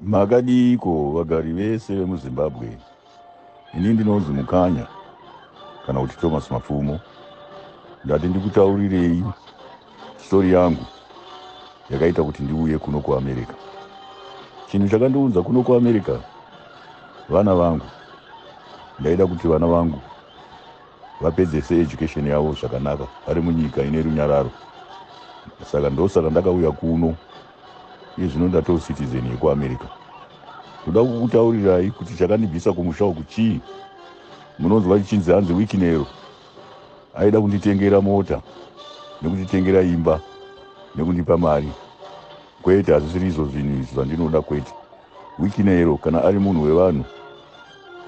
Makadiiko vagari vese vemuZimbabwe? Ini ndinonzi Mukanya kana kuti Thomas Mapfumo. Ndati ndikutaurirei story yangu yakaita kuti ndiuye kuno kuAmerica. Chinhu chakandiunza kuno kuAmerica vana vangu. Ndaida kuti vana vangu vapedzese education yavo zvakanaka vari munyika ine runyararo. Saka ndosaka ndakauya kuno. Iye zvino ndatoo citizen yekuAmerica. Ndoda kukutaurirai kuti chakandibvisa kumusha uku chii. Munonzwa chichinzi hanzi Wicknell aida kunditengera mota nekunditengera imba nekundipa mari. Kwete, hazvisiri izvo zvinhu izvi zvandinoda kwete. Wicknell kana ari munhu wevanhu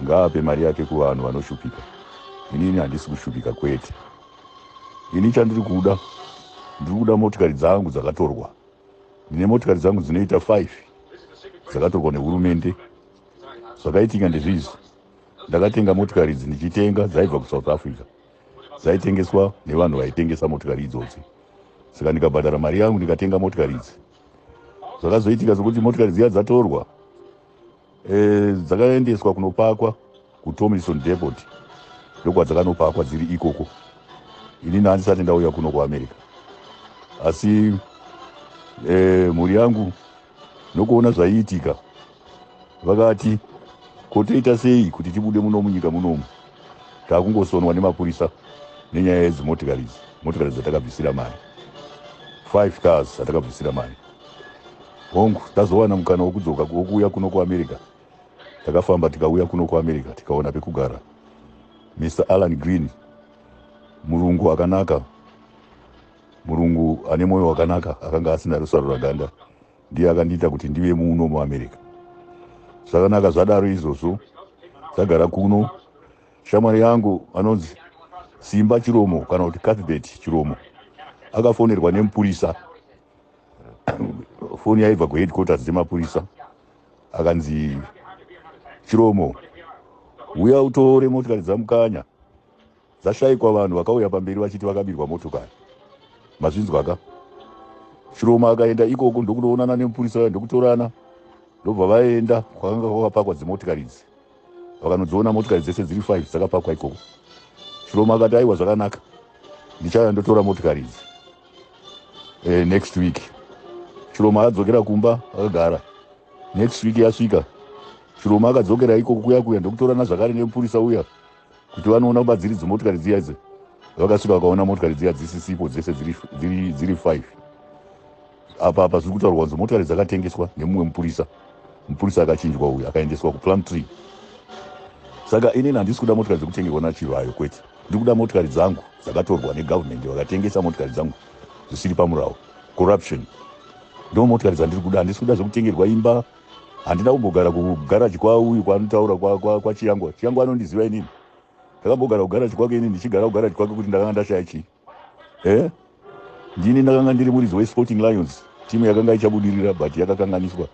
ngaape mari yake kuvanhu vanoshupika. Inini handisi kushupika kwete. Ini chandiri kuda, ndiri kuda motikari dzangu dzakatorwa. Ndine motikari dzangu dzinoita 5 dzakatorwa nehurumende. Zvakaitika ndezvizvi, ndakatenga motikari idzi ndichitenga dzaibva kuSouth Africa, dzaitengeswa nevanhu vaitengesa motikari idzodzi. Saka ndikabhadhara mari yangu ndikatenga motikari idzi. Zvakazoitika sekuti motikari dziya dzatorwa, dzakaendeswa kunopakwa kuTomlinson Depot, ndokwadzakanopakwa dziri ikoko. Inini handisati ndauya kuno kuAmerica, asi mhuri yangu nokuona zvaiitika vakati kotoita sei kuti tibude muno munyika munomu, takungosonwa nemapurisa nenyaya yedzimotikari idzi, motikari dzatakabvisira mari, 5 cars dzatakabvisira mari. Hongu, tazowana mukana wokudzoka wokuuya kuno kuAmerica. Takafamba tikauya kuno kuAmerica tikaona pekugara. Mr Alan Green, murungu akanaka, murungu ane mwoyo wakanaka, akanga asina rusaruraganda, ndiye akandiita kuti ndive muno muAmerica. Zvakanaka zvadaro izvozvo, tagara kuno. Shamwari yangu anonzi Simba Chiromo kana kuti Cuthbert Chiromo akafonerwa nemupurisa. Foni yaibva kuheadquarters dzemapurisa, akanzi, "Chiromo, uya utore motikari dzaMukanya dzashayikwa, vanhu vakauya pamberi vachiti vakabirwa motokari." Mazvinzwaka? Chiromo akaenda ikoko ndokunoonana nemupurisa uya, ndokutorana, ndobva vaenda kwakanga kwakapakwa dzimotikari idzi. Vakanodziona motikari dzese dziri 5 dzakapakwa ikoko. Chiromo akati, "Aiwa, zvakanaka, ndichauya ndotora motikari idzi next week." Chiromo akadzokera kumba akagara. Next week yasvika, Chiromo akadzokera ikoko kuya kuya ndokutorana zvakare nemupurisa uya kuti vanoona kuba dziri dzimotikari dziya idzi. Vakasvika vakaona motikari dziya dzisisipo dzese dziri 5. Apa zviri kutaurwa kunzi motikari dzakatengeswa nemumwe mupurisa. Mupurisa akachinjwa uyu, akaendeswa kuPlumtree. Saka inini handisi kuda motikari dzekutengerwa naChivhayo kwete. Ndiri kuda motikari dzangu dzakatorwa negovernment. Vakatengesa motikari dzangu zvisiri pamurawo, corruption. Ndo motikari dzandiri kuda. Handisi kuda zvekutengerwa imba. Handina kumbogara kugaraji kwauyu kwaanotaura kwaChiyangwa. Chiyangwa anondiziva inini. Ndakambogara kugaraji kwake inini? Ndichigara kugaraji kwake kuti ndakanga ndashaya chii? Ndini ndakanga ndiri muridzi weSporting Lions, timu yakanga ichabudirira but yakakanganiswa.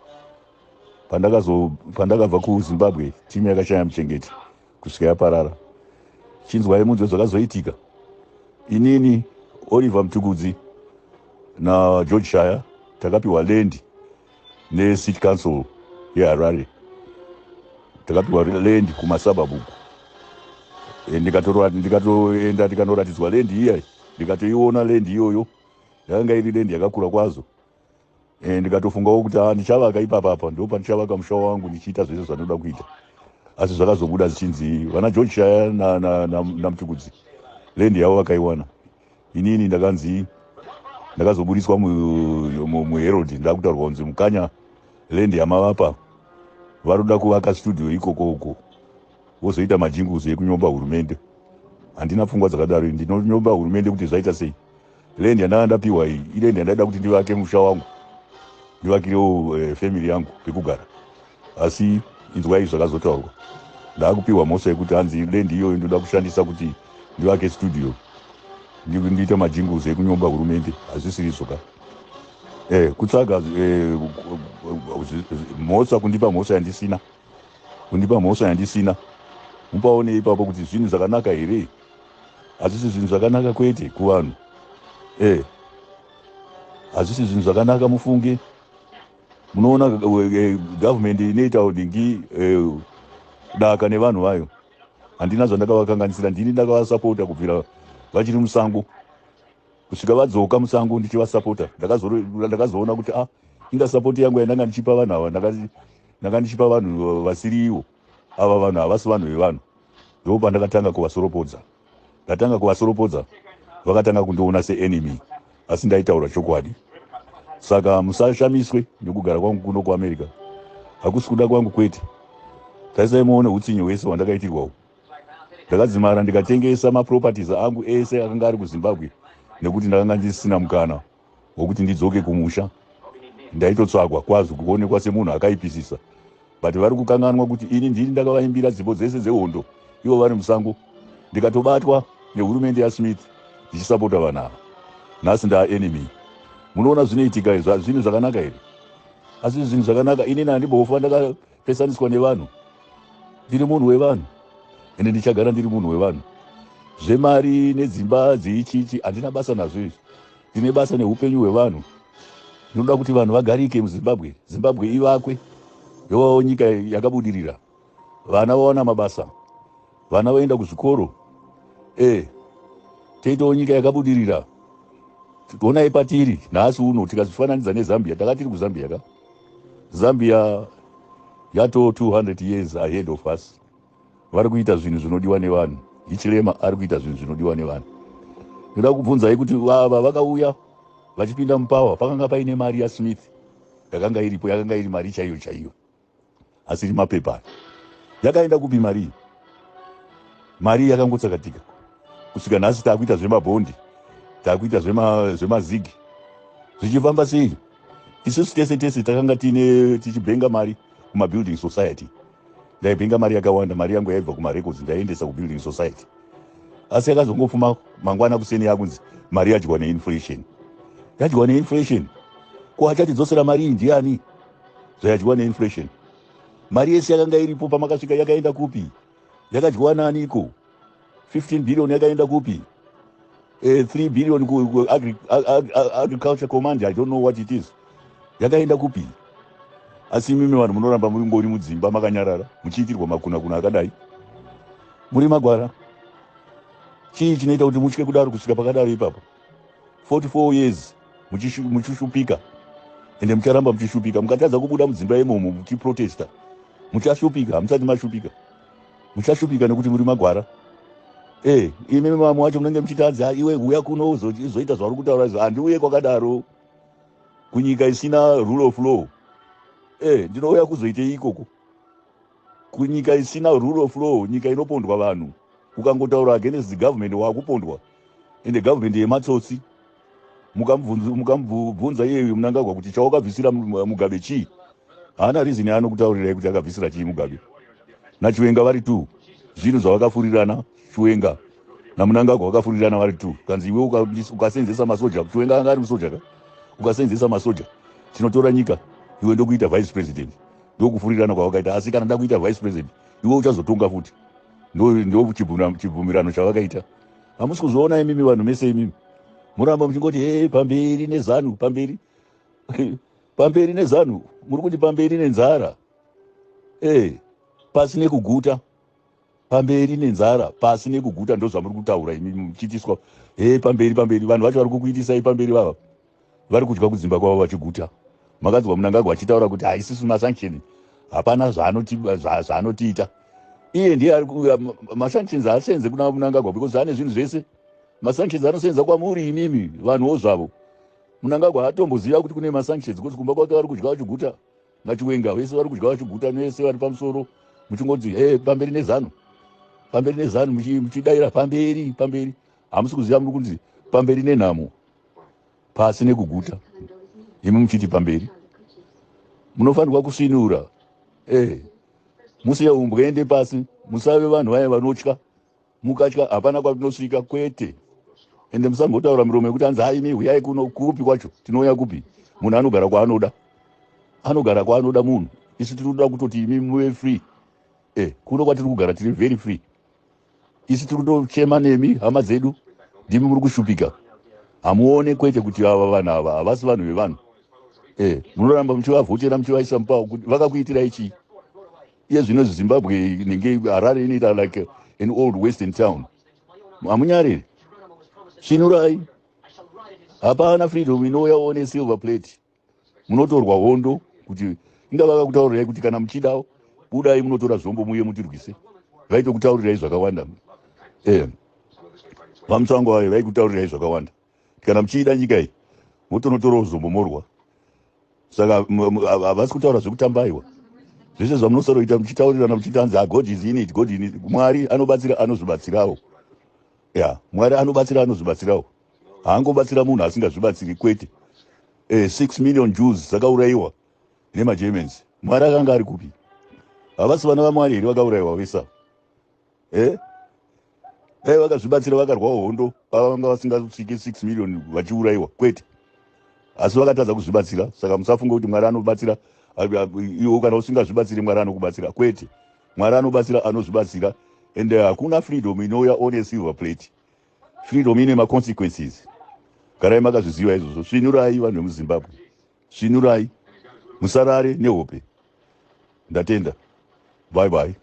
Pandakabva kuZimbabwe, timu yakashaya muchengeti kusvika yaparara. Chinzwai munzwe zvakazoitika. Inini, Oliver Mutukudzi naGeorge Shaya takapiwa land necity council yeHarare. Takapiwa land kumasuburbs uku. Ndikatoenda ndikanoratidzwa land iya, ndikatoiona land iyoyo. Yakanga iri land yakakura kwazvo. Ndikatofungawo kuti ndichavaka ipapapa, ndo pandichavaka musha wangu ndichiita zvese zvandinoda kuita. Asi zvakazobuda zvichinzi vana George Shaya naMutukudzi land yavo vakaiwana. Inini ndakanzi, ndakazoburiswa muHerald ndakutaurwa kunzi, "Mukanya, land yamavapa varoda kuvaka studio ikoko uko, vozoita majingles ekunyomba hurumende." Handina pfungwa dzakadaro. Ndinonyomba hurumende kuti zvaita sei? Land yandanga ndapiwa iyi iland yandaida kuti ndivake musha wangu, ndivakirewo family yangu pekugara. Asi inzwai zvakazotaurwa. Ndaakupiwa mhosva yekuti hanzi land iyoyo ndoda kushandisa kuti ndivake studio, ndiite majingles ekunyomba hurumende. Hazvisiri izvo ka. Kutsvaga mhosva, kundipa mhosva yandisina, kundipa mhosva yandisina. Mupaone ipapo kuti zvinhu zvakanaka here? Hazvisi zvinhu zvakanaka kwete kuvanhu. Hazvisi zvinhu zvakanaka mufunge. Munoona government inoita udingi daka nevanhu vayo. Handina zvandakavakanganisira, ndini ndakavasapota kubvira vachiri musango kusvika vadzoka musango ndichivasapota. Ndakazoona kuti ah, inga sapoti yangu yandanga ndichipa vanhu ava, ndanga ndichipa vanhu vasiriivo. Ava vanhu havasi vanhu vevanhu. Ndo pandakatanga kuvasoropodza. Ndatanga kuvasoropodza, vakatanga kundiona seenemy, asi ndaitaura chokwadi. Saka musashamiswe nekugara kwangu kuno kuAmerica. Hakusi kuda kwangu, kwete. Tarisai muone utsinye hwese hwandakaitirwawo. Ndakadzimara ndikatengesa maproperties angu ese akanga ari kuZimbabwe nekuti ndakanga ndisina mukana wokuti ndidzoke kumusha. Ndaitotsvagwa kwazvo, kuonekwa semunhu akaipisisa, but vari kukanganwa kuti ini ndini ndakavaimbira dzimbo dzese dzehondo ivo vari musango. Ndikatobatwa nehurumende yaSmith ndichisapota vanhu ava. Nhasi ndaaenemy. Munoona zvinoitika, zvinhu zvakanaka here? Asi zvinhu zvakanaka, inini handimbofa ndakapesaniswa nevanhu. Ndiri munhu wevanhu, ende ndichagara ndiri munhu wevanhu. Zvemari nedzimba dzeichichi handina basa nazvo izvi. Ndine basa neupenyu hwevanhu. Ndinoda kuti vanhu vagarike muZimbabwe, Zimbabwe ivakwe, yovawo nyika yakabudirira, vana vawana mabasa, vana vaenda kuzvikoro, toitawo nyika yakabudirira. Onai patiri nhasi uno tikazvifananidza neZambia. Takatiri kuZambia ka, Zambia yato 200 years ahead of us. Vari kuita zvinhu zvinodiwa nevanhu. Hichilema ari kuita zvinhu zvinodiwa nevanhu. Ndoda kubvunzai kuti vava vakauya vachipinda mupower, pakanga paine mari yaSmith yakanga iripo, yakanga iri mari chaiyo chaiyo, asiri mapepa. Yakaenda kupi mari iyi? Mari yakangotsakatika kusvika nhasi. Taakuita zvemabhondi, taakuita zvemazigi. Zvichifamba sei? Isusu tese tese takanga tiine tichibhenga mari kumabuilding society. Ndaibhenga mari yakawanda. Mari yangu yaibva kumarecords ndaiendesa kubuilding society, asi yakazongofuma mangwana kuseni yakunzi mari yadyiwa neinflation, yadyiwa neinflation. Ko achatidzosera mari iyi ndiani zvayadyiwa neinflation? Mari yese yakanga iripo pamakasvika yakaenda kupi? Yakadyiwa naniko? 15 billion yakaenda kupi? 3 billion ku agriculture command, I don't know what it is, yakaenda kupi? Asi imimi vanhu munoramba muri ngori mudzimba makanyarara muchiitirwa makuna kuna akadai. Muri magwara. Chii chinoita kuti mutye kudaro kusvika pakadaro ipapo? 44 years muchishupika, ende mucharamba muchishupika. Mukatadza kubuda mudzimba imomo muchiprotesta, muchashupika. Hamusati mashupika, muchashupika nekuti muri magwara. Imi vamwe vacho munenge muchitadza, "Iwe uya kuno uzoita zvauri kutaura izvo." Handiuye kwakadaro, kunyika isina rule of law. Ndinouya kuzoitei ikoko kunyika isina rule of law, nyika inopondwa vanhu? Ukangotaura against the government, wakupondwa. Ende government yematsotsi. Mukamubvunza iyeyo Mnangagwa kuti chawakabvisira Mugabe chii, haana reason yaanokutaurirai kuti akabvisira chii Mugabe. NaChiwenga vari two, zvinhu zvavakafurirana. Chiwenga naMnangagwa vakafurirana vari two. Kanzi iwe ukasenzesa masoja, Chiwenga anga ari musoja ka, ukasenzesa masoja tinotora nyika, iwe ndokuita vice president. Ndokufurirana kwavakaita. Asi kana ndakuita vice president, iwe uchazotonga futi. Ndo chibvumirano chavakaita. Hamusi kuzviona imimi vanhu mese imimi. Muramba muchingoti, "He, pamberi neZANU, pamberi, pamberi neZANU." Muri kuti pamberi nenzara, pasi nekuguta. Pamberi nenzara, pasi nekuguta, ndo zvamuri kutaura imi muchiitiswa, "He, pamberi, pamberi." Vanhu vacho vari kukuitisai pamberi vava vari kudya kudzimba kwavo vachiguta. Makanzwa Mnangagwa achitaura kuti haisisu masanction, hapana zvaanotiita. Iye ndiye ari masanctions haasenze kuna Mnangagwa because ane zvinhu zvese. Masanctions anosenza kwamuri imimi vanhuwo zvavo. Mnangagwa haatomboziva kuti kune masanctions because kumba kwake vari kudya vachiguta. NaChiwenga vese vari kudya vachiguta, nevese vari pamusoro, muchingonzi, "He, pamberi neZANU, pamberi neZANU," muchidayira pamberi, pamberi. Hamusi kuziva muri kunzi pamberi nenhamo, pasi nekuguta, imi muchiti pamberi. Munofanirwa kusvinura, musiye umbwende pasi. Musave vanhu vaya vanotya. Mukatya hapana kwatinosvika, kwete. Ende musambotaura miromo yekuti anzi, "Haimi huyai kuno." Kupi kwacho? Tinouya kupi? Munhu anogara kwaanoda, anogara kwaanoda munhu. Isu tiri kuda kutoti imi muve free. Kuno kwatiri kugara tiri very free. Isu tiri kutochema nemi hama dzedu, ndimi muri kushupika. Hamuone kwete kuti ava vanhu ava havasi vanhu vevanhu. Eh, munoramba muchivavhotera muchivaisa mupawo kuti vakakuitirai chii? Iye zvino Zimbabwe inenge Harare inoita like an old western town. Hamunyariri, svinurai. Hapana freedom inouya one silver plate. Munotorwa hondo kuti inga vakakutaurirai kuti kana muchidawo budai munotora zvombo muye mutirwise. Vaitokutaurirai zvakawanda. Eh, vaMutsvango vayo vaikutaurirai zvakawanda, kana muchiida nyika iyi motonotorawo zvombo morwa. Saka havasi kutaura zvekutamba, aiwa. Zvese zvamunosoroita muchitaurirana muchiti hanzi, "God is in it, God in it." Mwari anobatsira anozvibatsirawo. Ya, Mwari anobatsira anozvibatsirawo. Haangobatsira munhu asingazvibatsiri, kwete. 6 million Jews dzakaurayiwa nemaGermans. Mwari akanga ari kupi? Havasi vana vaMwari here vakaurayiwa vesa? Dai vakazvibatsira vakarwawo hondo, pavanga vasingasviki 6 million vachiurayiwa, kwete. Asi vakatadza kuzvibatsira. Saka musafunge kuti Mwari anobatsira iwo kana usingazvibatsiri Mwari anokubatsira, kwete. Mwari anobatsira anozvibatsira. And hakuna freedom inouya on a silver plate. Freedom ine maconsequences. Garai makazviziva izvozvo. Svinurai, vanhu vemuZimbabwe, svinurai, musarare nehope. Ndatenda, bye bye.